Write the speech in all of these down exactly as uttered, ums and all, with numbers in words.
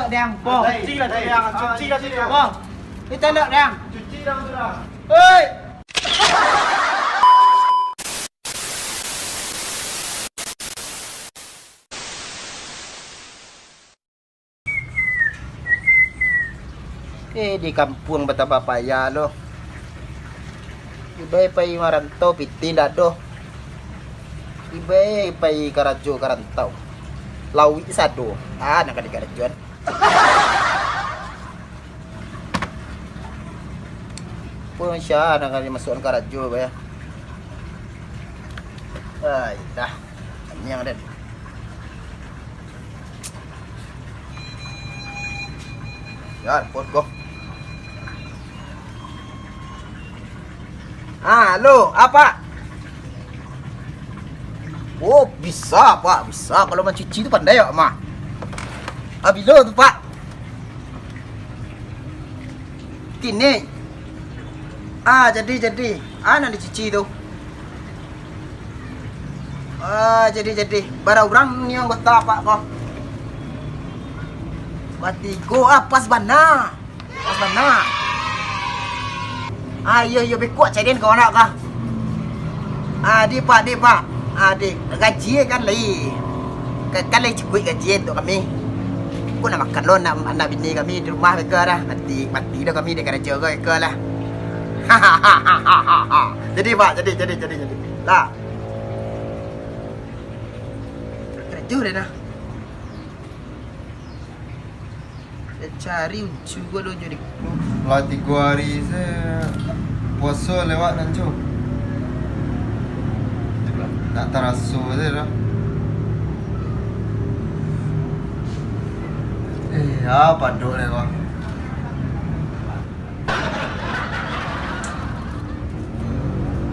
Dang, boh. Cuci lah tu, Dang. Cuci lah tu, Dang. Boh. Ni tandok, Dang. Cuci, Dang, tu, Dang. Oi! Eh, di kampuang batambah payah lo. Ibai pai marantau, pitih ndak ado. Ibai pai karajo ka rantau. Lauik sado. Ah, nan ka dikarajoan. Pun sya nan ka dimasuakan karajo, Bai. Ai, dah. Taniang den. Ya, pot ko. Ah, halo, apa? Oh, bisa, Pak, bisa. Kalau mancuci tu pandai awak mah. Ah, bilo tu, Pak? Kini. Ah, jadi, jadi. Ah, nan dicuci tu. Ah, jadi, jadi. Bara urang ni anggota Apak ko? Batigo, ah, pas bana. Pas bana. Ah, iyo, iyo, beko cai den kawan awak ka. Ah, di, Pak, di, Pak. Ah, di, gaji kan lai. Kan, kan lai cukuik gaji untuak kami. Ko nak makan lo anak, anak bini kami di rumah beko dah. Mati, mati dah kami dek karajo ko beko lah. Jadi, Pak, jadi, jadi, jadi, jadi. Lah. Karajo dah nah. Cari uncu ko lo jadi. Lah tigo hari se puaso lewat nan cu. Nak taraso se dah. Eh, apa dok le ko?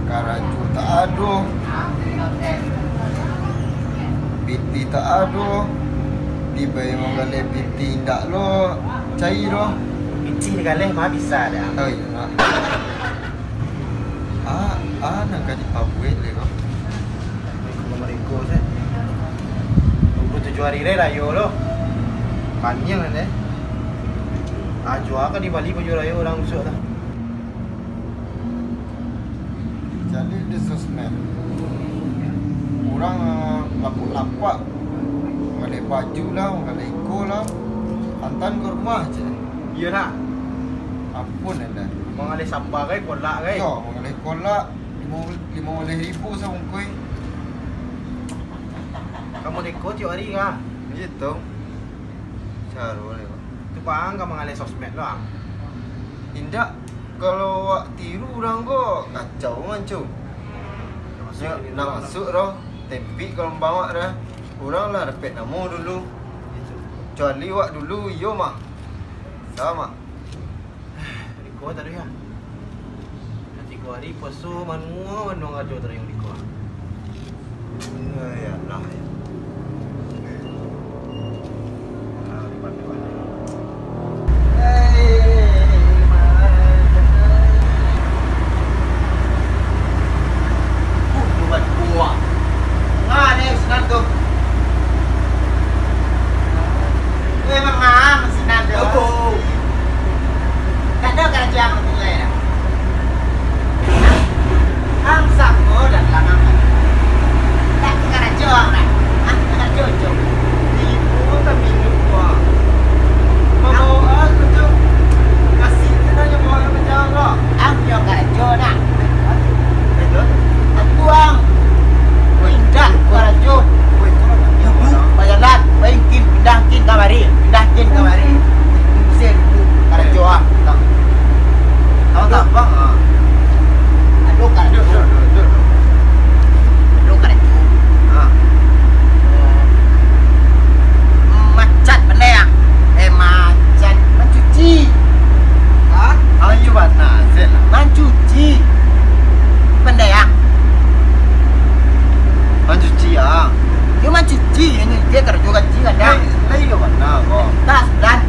Karajo tak ado. Pitih tak ado. Dibai manggaleh pitih indak lo cai doh. Pitih digaleh mah bisa dah. Oh, iyo lah. Ah, ah, nan ka dipabuek le ko. Assalamualaikum, Ustaz. Dua puluh tujuh hari lai rayo lo. Paniang kan, eh? Ajo ka dibali baju rayo urang usuk tu. Jadi di sosmed, urang, eh, lapak-lapak, manggaleh baju lah, manggaleh iko lah, antaan ka rumah je. Iyo nak. Ampun, Anda. Manggaleh samba kai, kolak kai. Iyo, manggaleh kolak, limo, limo baleh ribu sabungkuih. Kamu deko tiok hari kah? Iyo tu. Caro ni, Pak. Tu bang ka manggaleh sosmed lo, ah. Indak, kalau awak tiru urang ko, kacau mancu. Nak masuak doh. Tempik kalau mambawak dah. Urang lah dapek namo dulu. Kecuali awak dulu, iyo mah. Sama. Riko tadi ya. Tigo hari puaso, manua, manua ajo tadi yang riko. Ya, ya, lah, ya. Memang ang sinan tu. Ndak ado karajo ang tu lai dah. Ang samo dan lanang. Ndak karajo ang dah. Ang karajo jo. Ibu tak minum buah. Mama ang tu. Kasih tu nanya buah macam apa? Ang yo karajo nak. Betul. Tuang. Pindah karajo. Duduk bajalan, baingkin, pindah kin kamari, pindah kin kamari. Musim tu karajo ah. Tahu tak bang? Ah. Aduh karajo. Aduh karajo. Ah. Macat pandai ah. Eh, macat. Mancuci. Hah? Ayo bana, Zen. Mancuci. Pandai ah. Mancuci ah. Yo mancuci, ini dia karajo gaji kan dah. Lai, lai yo bana ko. Tas dan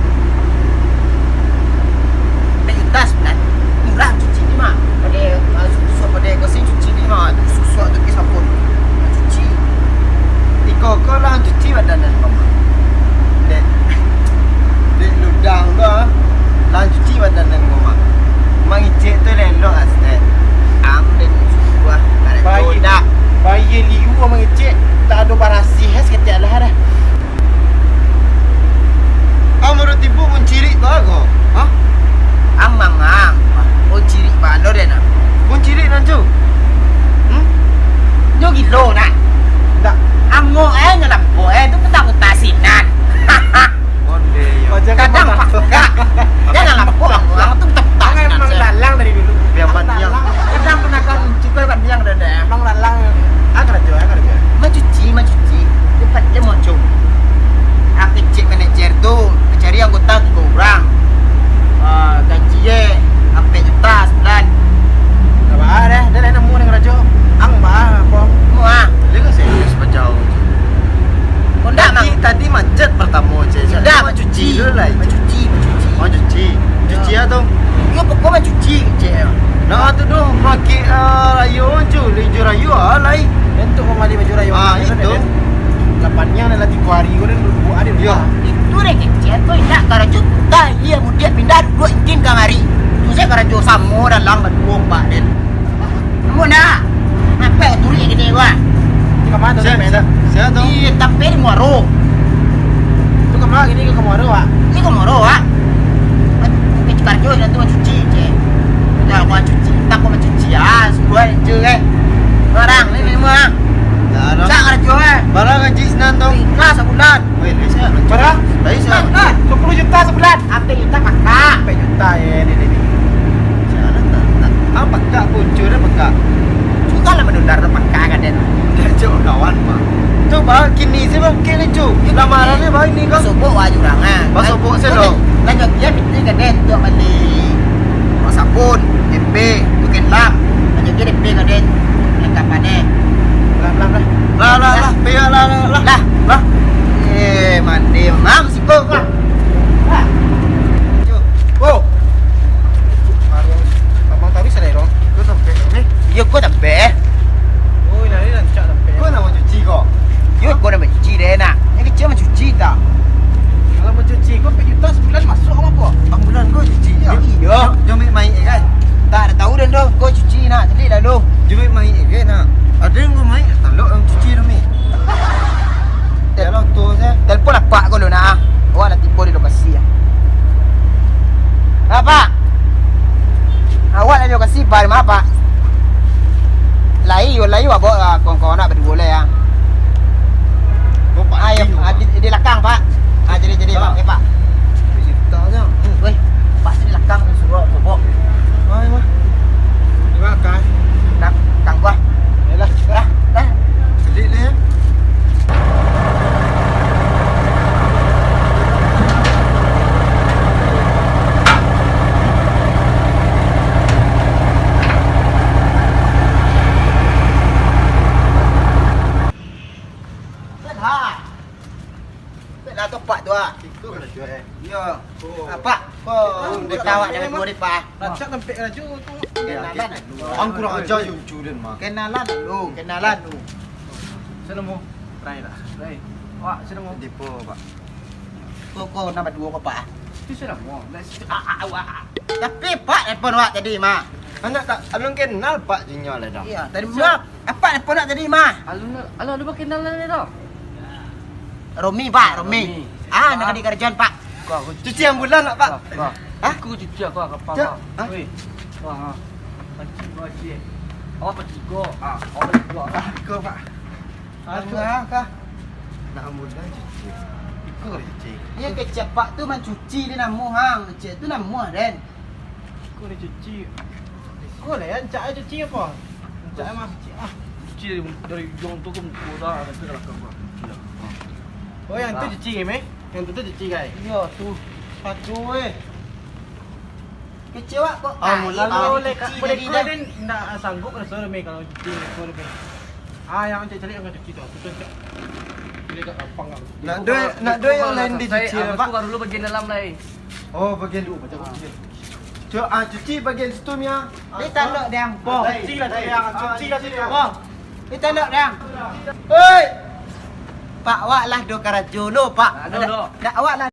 Ah, tu doh, pakai, ah, rayo tu, linjo rayo, ah, lai. Bentuk pamali baju rayo. Ah, itu. Lapannya adalah tigo hari ko dan buat ada. Yo. Itu deh kecil tu indak karajo. Dah, iya, mudiak pindah duduk ingkin kamari. Tu saya karajo samo dalam baduo, Pak Den. Kamu nak? Ngapai turuik gini, wah? Di kamar tu, Saya, Pak? saya, saya tahu. Di Tampek di Muaro. Tu kamar gini ke Muaro, Pak? Ini ke Muaro, Pak. Tapi karajo dan tu cuci, cek. Dah, aku cuci. Tak aku cuci, ah, suruh aja, eh. Barang ni memang. Ya, dah. Cak karajo, eh. Barang gaji Senin tu. Ikhlas sabulan. Weh, lai siap. Bara? Lai siap. Kan, sepuluh juta sebulan. Ampek juta pakak. Ampek juta, eh, ni, ni, ni. Sialan, tak, tak. Ang pakak, bocor dah pakak. Sudah lah manular dah pakak, kan, den. Dia cok kawan, Bang. Coba kini sih, Bang, kini, cu. Lamaran ni, Bang, ini, Bang. Sobok wak jurang, ah. Bang, sobok sih, lo. Lanjut dia, pitih, kan, den, untuk bali sabun, empe, tu kan, lam. Lanjut dia, empe, kan, den. Lengkapan, eh. Lah, lah, lah. Lah, lah, lah. Pihak lah, lah, lah. Lah. Lah. Eh, mandi, Bang. Siko, Bang. Wah. Oh. Abang taruih sadai dong. Kau tampek dong, eh? Iyo, kau tampek, eh. Oh, ini rancak tampek. Kau nak mancuci kau? Iyo, kau nak mancuci deh, nak. Yang kecil mancuci tak? Kalau mancuci, kau empat juta sebulan masuk apa? Ambulan kau cuci, ya? Iyo. Jom main-main, eh, kan? Tak ada tahu dan doh, kau cuci nak, jadi lalu. Jom main-main, eh, kan, nak? Ada yang kau main, tak lok yang cuci dong, eh. Tel-, Yalah, tu saja. Telepon apak ko lu nah. Awak lah tibo di lokasi ah. Apak. Awak lah di lokasi, Pak, di ma, Pak? Lai, lai, abok lah, kawan-kawan nak baduo lah, ya. Kau Pak Ayo, King, ah, Pak. Di, di lakang, Pak. Ah, jadi, jadi, Pak. Pak. Eh, Pak. Cerita saja. Weh, Pak, sini lakang, suruh, suruh. Mai, mai. Di lakang. Dah, tangguh. Yalah. Dah, dah. Sedik ni, ya. Lah tu, Pak, tu, ah. Itu kena jual, eh. Yo. Oh. Apak, ko, Oh, ketawa dia dari dua, Pak. Rancak tampek raja tu. Kenalan. Ang kurang ajar, yo, Juden, mah. Kenalan dulu, kenalan dulu. Siapa namo? Rai lah. Rai. Wak, siapa namo? Dipo, Pak. Ko, ko, nambah duo ko, Pak. Itu siapa namo? Ndak situ. Ah, ah, ah, ah. Tapi, Pak, telepon wak tadi, mah. Anak tak, alun kenal, Pak, jinyo lah dah. Iya, tadi, Siap. Mah. Apak telepon wak tadi, mah. Alun, alun ada kenalan ni dah. Romi, Pak, Romi. Romi. Ah, nak di kerajaan, Pak. Kau, aku Cuci ambulan, Pak. Kau, kau. Hah? Aku cuci aku, aku apa, Cak, Pak? Hah? Weh. Kau, ha. Panci, kau, cuci. Awak panci, kau. Ah. Awak panci, kau. Ah, kau, Pak. Aduh. Angah kah? Nak ambulan cuci. Iko cuci. Iyo, kecek apak tu mancuci di namo, hang. Kecek tu namo, den. Iko dicuci. Iko lah, ya, ancak cuci apa? Ancak mah cuci, ah. Cuci dari, dari ujung tu ke muka dah, nanti dah lakang, Pak. Cuci lah. Oh, yang tu cuci, Meh? Yang tu, tu cuci, kai? Iyo, tu. Aduh, eh. Kecek awak kok. Ah, tai, mula ah, boleh, cuci boleh jadi kuat dah. Ndak sanggup raso, Meh, kalau cuci, kalau, Meh. Ah, yang cari-cari yang cuci tu. Tu, tu, tu. Boleh agak gampang lah. Nak duit, nak duit yang lain dicuci, Pak. Aku baru dulu bagian dalam lah, eh. Oh, bagian dulu, macam tu. Cu-, ah, cuci bagian situ, Mia. Ni tandok dang, po. Cuci lah tu, yang cuci lah tu. Po. Ni tandok dang. Hei! Pak, awak lah do karajo lo, Pak. Ado, ado. Dak, awak lah